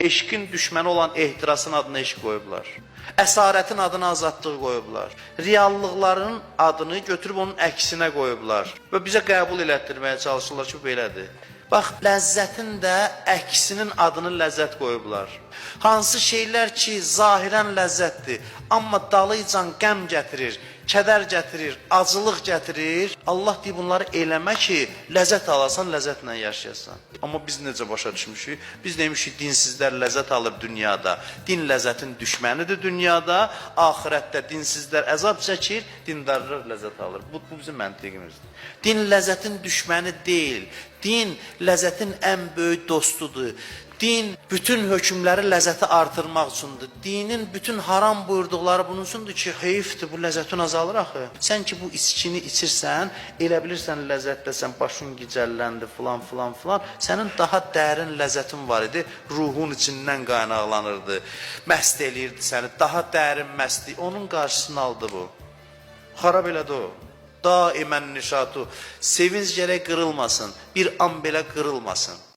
Eşqin düşməni olan ehtirasın adını eşq qoyublar. Əsarətin adını azadlıq qoyublar. Reallıqların adını götürüb onun əksinə qoyublar. Və bizə qəbul elətdirməyə çalışırlar ki, belədir. Bax, ləzzətin də əksinin adını ləzzət qoyublar. Hansı şeylər ki, zahirən ləzzətdir, amma dalıcan qəm gətirir, kədər gətirir, acılıq gətirir. Allah deyir bunları eləmə ki, ləzzət alasan, ləzzətlə yaşayasan. Amma biz necə başa düşmüşük? Biz demişik dinsizlər ləzzət alır dünyada. Din ləzzətin düşmənidir dünyada, axirətdə dinsizlər əzab çəkir, dindarlar ləzzət alır. Bu bizim məntiqimizdir. Din ləzzətin düşməni deyil. Din ləzzətin ən böyük dostudur. Din bütün hökmləri ləzzəti artırmaq üçündür. Dinin bütün haram buyurduqları bunun üçündür ki, heyfdir, bu ləzzətin azalır axı. Sən ki bu içkini içirsən, elə bilirsən ləzzətdəsən, başın gicəlləndi filan filan filan. Sənin daha dərin ləzzətin var idi, ruhun içindən qaynaqlanırdı. Məst eləyirdi səni, daha dərin məstlik. Onun qarşısını aldı bu. Xarab elədi o. Daimən nişatu. Sevinc gərək qırılmasın. Bir an belə qırılmasın.